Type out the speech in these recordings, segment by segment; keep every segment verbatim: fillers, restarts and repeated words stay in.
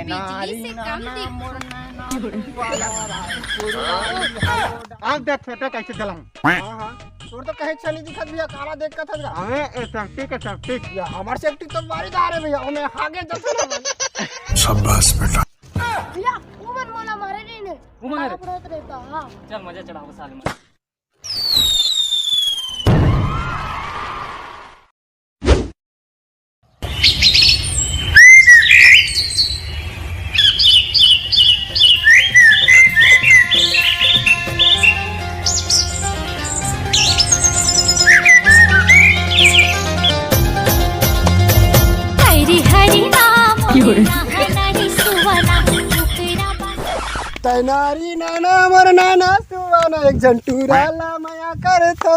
बिजली से कम दिखो। आप देख छोटे कैसे चलाऊं। हाँ, हाँ। तोर तो कहीं अच्छा नहीं दिखत भैया, काला देख का था। अबे, ए safety के safety। या, हमार safety तो बारी दार है भैया, हमें आगे जैसे ना। शाबाश बेटा। भैया, वो मन मोला मारे नहीं ने। वो मन मारे। खराब रहत रहता, हाँ। चल, मजा चढ़ाओ साले में। हरी हरी नाम की हो रही? हरी सुवना, ओकरा बा- तैनारी नाना मोर नाना सुवना, एक झन टूरा ला मया करथो।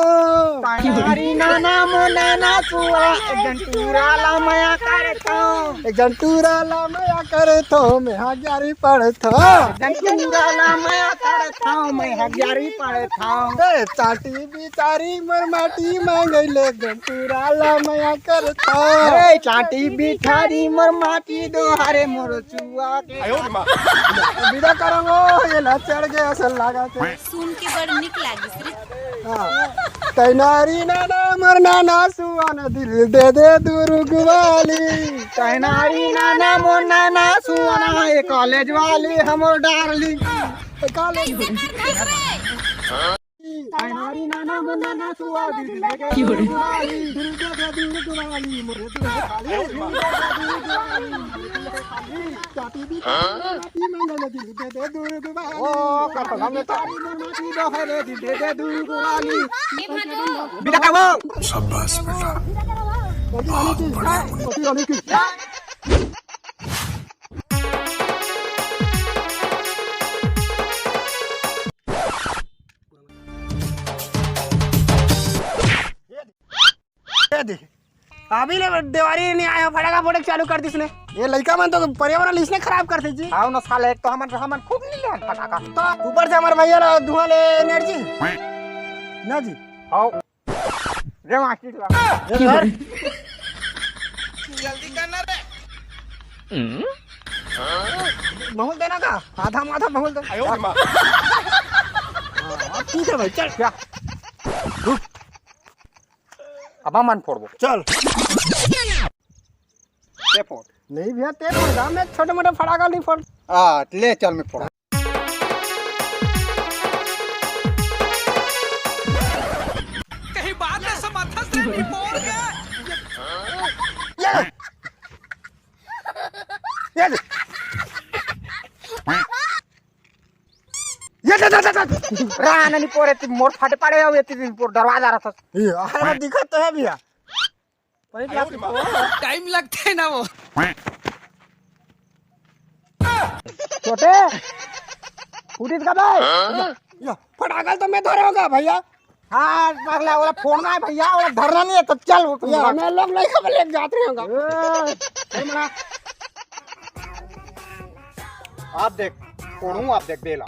तैनारी नाना मोर नाना सुवना, एक झन टूरा ला मया करथो। एक झन टूरा ला मया करथो, मैं हा ग्यारहवीं पढ़थो। एक झन टूरा ला मया करथो, मैं हा ग्यारहवीं पढ़थो। ए, चाटी बिचारी मोर माटी मांगैले, एक झन टूरा ला मया करथो। ए, चाटी बिचारी मोर माटी डोहारे मोर चुआ के। आयो रे माँ। विदा करंगो, ये ला चढ़ गया असल लागत है। सुन के बड़ निक लागिस रे। हाँ। तैनारी नाना मोर नाना सुआना, दिल दे दे दुर्ग वाली। तैनारी नाना मोर नाना सुआना, ये college वाली हमर darling। College कैसे कर धस रे? तैनारी नाना मोर नाना सुआना, दिल दे दे दुर्ग वाली। दिल दे दे दुर्ग वाली, मोरे दुर्ग वाली। दिल दे दे दुर्ग वाली, मोरे दुर्ग वाली। चाटी बिचारी मोर माटी मांगैले, दिल दे दे दुर्ग वाली। ओ, कटना में तो। बिचारी मोर माटी डोहारे, दिल दे दे दुर्ग वाली। बिदा का वो। शाबाश बेटा। बहुत बढ़िया। ये देख, अभी ले देवारी नहीं आया, फटाका फोड़े चालू कर दिस ने। ये लइका मन तो पर्यावरण इसने खराब करथे जी। आओ ना साले, एक तो हमन, हमन खुद नहीं ले फटाका। तो ऊपर से हमारे भैया ला धुआं ले energy। ना जी। आओ। रे मास्टर ला। ये धर। जल्दी करना रे। माहौल देना का? आधा माथा माहौल दे। आयो रे माँ। हाँ, ठीक है भाई, चल। क्या? अब मन फोड़बो। चल। ते फोड़। नहीं भैया, ते फोड़, जा, मैं छोटे मोटे फटाका नहीं फोड़। आ, ले चल, मैं फोड़। कहीं बात है, समाथा से नहीं फोड़ के। ये, ये, ये, ये, ये, ये, ये। रान नहीं पोरे, ती मोर फाटे पाड़े हो, ये ती पोर दरवाजा रहा था। ये, अरे, दिक्कत तो है भैया। पहले क्या? Time लगते है ना वो। छोटे, फूटिस का भाई? या, फटाका तो मैं धरे होगा भैया। हाँ, पगला, वाला फोड़ना है भैया, वाला धरना नहीं है, तो चल, वो तुम या, मैं लोग नहीं खबर लेके जाते रहेगा। ए, चल मना। आप देख, फोड़ू, आप देख, बेला।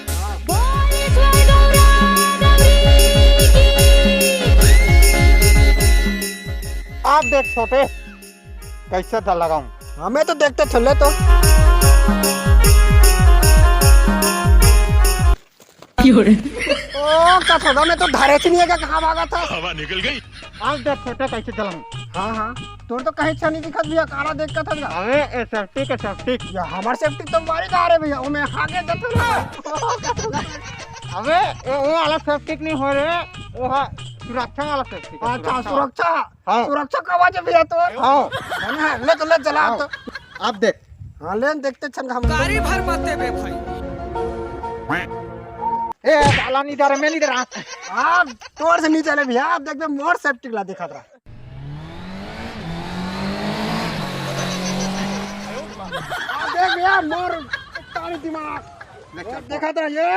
आप देख छोटे, कैसे था लगाऊं? हमें तो देखते चले तो। ओ, कथोदा में तो धरे से नहीं है, कहाँ भागा था? हवा निकल गई। आज देख छोटे कैसे चलाऊं। हाँ, हाँ। तोर तो कहीं अच्छा नहीं दिखत भैया, काला देख का था भैया। अबे, ए safety के safety। या, हमार safety तो बारी दार है भैया, वो मैं आगे जाता ना। अबे, ए, वो वाला safety नहीं हो रे, वो हा, सुरक्षा वाला safety का, अच्छा, सुरक्षा। सुरक्षा। हाँ। सुरक्षा का आवाज है भैया तो। हाँ। है ना? ले तो ले चला हाँ। तो। आप देख। हाँ, लेन देखते छन हम। गाड़ी भर मत देबे भाई। ए, साला नहीं डर, मैं नहीं डरा। आप तोर से नहीं चले भैया, आप देख बे मोर safety ला दिखा रहा। आप देख भैया मोर तारी दिमाग। मोर देखा था ये।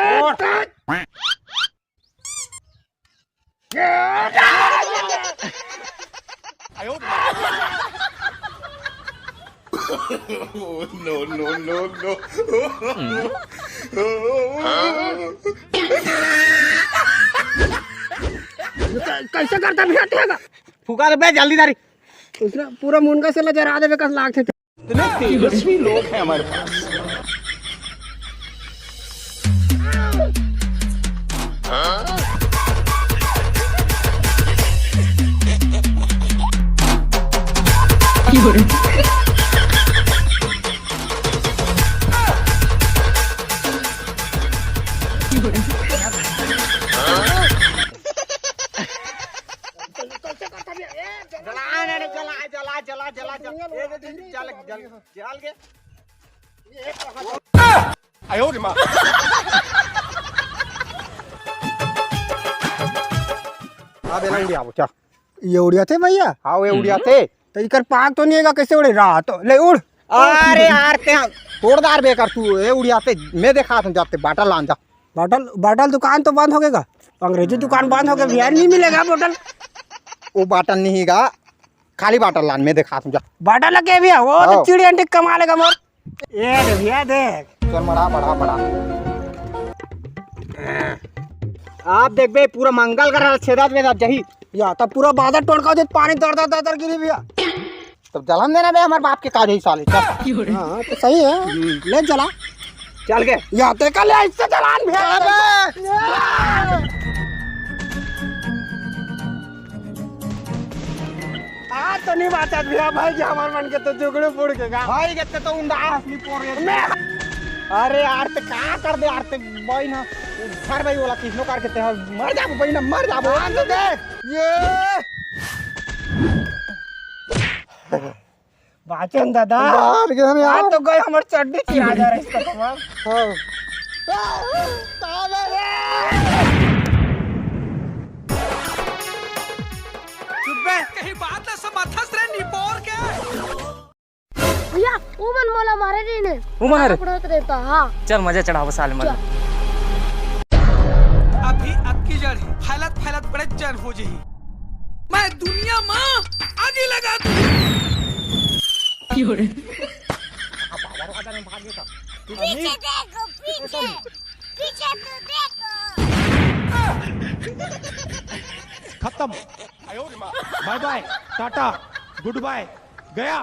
No, no, no, no। कैसे करता भैया तेरा? फुका दे बे जल्दी दारी। उसने पूरा मुनगा से ला जरा देवे कस लागथे। इतने तेजस्वी लोग हैं हमारे पास। जला, जला, जला, जला, जला, जला। ए, ए, ए, जल, जल, जल के। अब एला उड़ियाबो, चल। ये उड़ियाथे भैया? हाँ, ये उड़ियाथे। त इकर पाँख तो नहीं हे गा, कैसे उड़े? रहा तो, ले उड़। अरे यार, ते तोड़ डारबे कर तू, ये उड़ियाथे, मैं देखात हूँ, जाते बाटल लान जा। बाटल, बाटल दुकान तो बंद होगे गा, अंग्रेजी दुकान बंद होगे भैया, नहीं मिलेगा बाटल। वो बाटल नहीं गा, खाली बाटल लान, मैं देखात हूँ, जा। बाटल लगे भैया, वो तो हाँ। चिड़ी अंडी कमा लेगा मोर। ए रे भैया देख। चल मड़ा, मड़ा, मड़ा। आप देखबे पूरा मंगल ग्रह छेदत वेदत जाही। या तब पूरा बादर टोड़का हो जात, पानी दर दर दर दर गिरी भैया। तब जलन देना बे हमर बाप के काज हे साले, चल। हाँ, तो सही है। ले जला। चल के। या ते का ले इससे जलान भैया। अबे! आज तो नहीं बाचत भैया, भाई के हमर मन के तो जुगड़ू बुड़ के गा। भाई के तो उंडा असली पोर रे। मैं अरे यार, ते का कर दे यार, ते भाई ना, घर भाई वाला किसनो कर के ते मर जाबो भाई ना, मर जाबो। बांध दे। ये बाचन दादा। बाहर गए हम यार। आज तो गए हमर चड्डी चिरा जा रही इसका कमाल। हाँ। चुप बे, कहीं बात ना समझस रे निपोर के। भैया, वो मन मोला मारे रही ने। वो मन रे? पकड़त रहता, हाँ। चल मजा चढ़ाबो साले मन। चल। अभी अक्की जड़ हे, फैलत फैलत बड़े जन हो जही। मैं दुनिया मा आगी लगा दूँ। पीछे देखो, पीछे, पीछे तो देखो। खत्म। बाय बाय, टाटा, गुड बाय, गया।